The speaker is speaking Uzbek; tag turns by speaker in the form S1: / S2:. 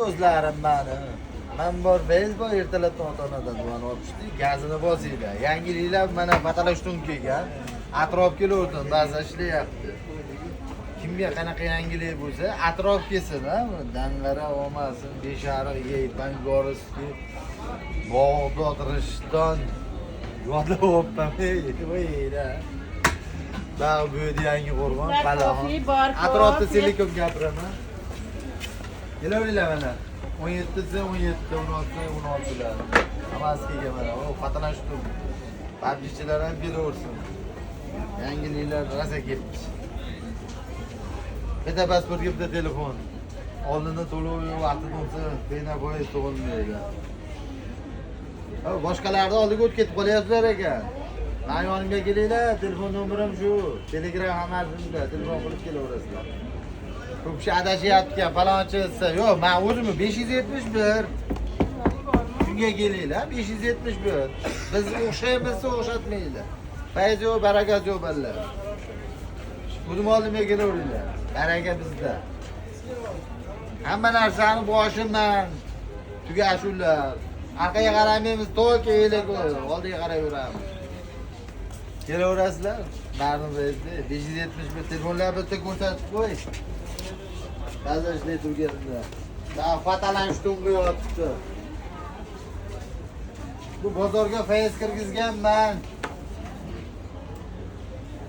S1: Do'stlarim mani. Man bor, fayz bor, ertalabdan ota-onadan duoni olib tushdik. Gazini bosinglar. Yangiliklar mana Patalashtun kelgan. Atrof kelaversin, ba'zi ishlayapti. Kimga qanaqa yangilik bo'lsa, atrof kelsin, ha? Dang'ara olmasin, Beshariq, Yey, Bangorskiy, Bog'dod, Rishton. Yodlab olibman, ey, voyda. Bag'u bu yerda yangi qo'rg'on,
S2: Bor,
S1: Palaxon.
S2: kofe bor,
S1: Atrofda
S2: kofe.
S1: Selikom gapiraman. Kelaveringlar mana. 17si 17, 16 16lar. Hammasi kelgan mana. O, Patalashtun. PUBGchilar ham kelaversin. Yangiliklar rosa kelibdi. Bitta pasportga bitta telefon. Oldinda to'lov yo'q, vaqti bo'lsa, bena poyezd tug'ilmaydi. Ha, boshqalarni oldiga o'tib ketib qolyapsizlar ekan. Men yonimga kelinglar, telefon nomerim shu. Telegram hammasida telefon qilib kelaverasizlar. Ko'p kishi adashyapti ekan, falonchi desa, yo'q, men o'zimni 571. Shunga kelinglar, 571. Biz o'xshaymiz, o'xshatmanglar. Fayz yo'q, barakasi yo'q ballar. O'zim oldimga kelaveringlar. Baraka bizda. Hamma narsani boshiman. Tugashular. Orqaga qaramaymiz, to'lka elak oldiga qarayveramiz. Kelaverasizlar. Barni 571 telefonlar bitta ko'rsatib qo'y. Ba'zi ishlay turganida. Fatalan yotibdi. Bu bozorga fayz kirgizganman.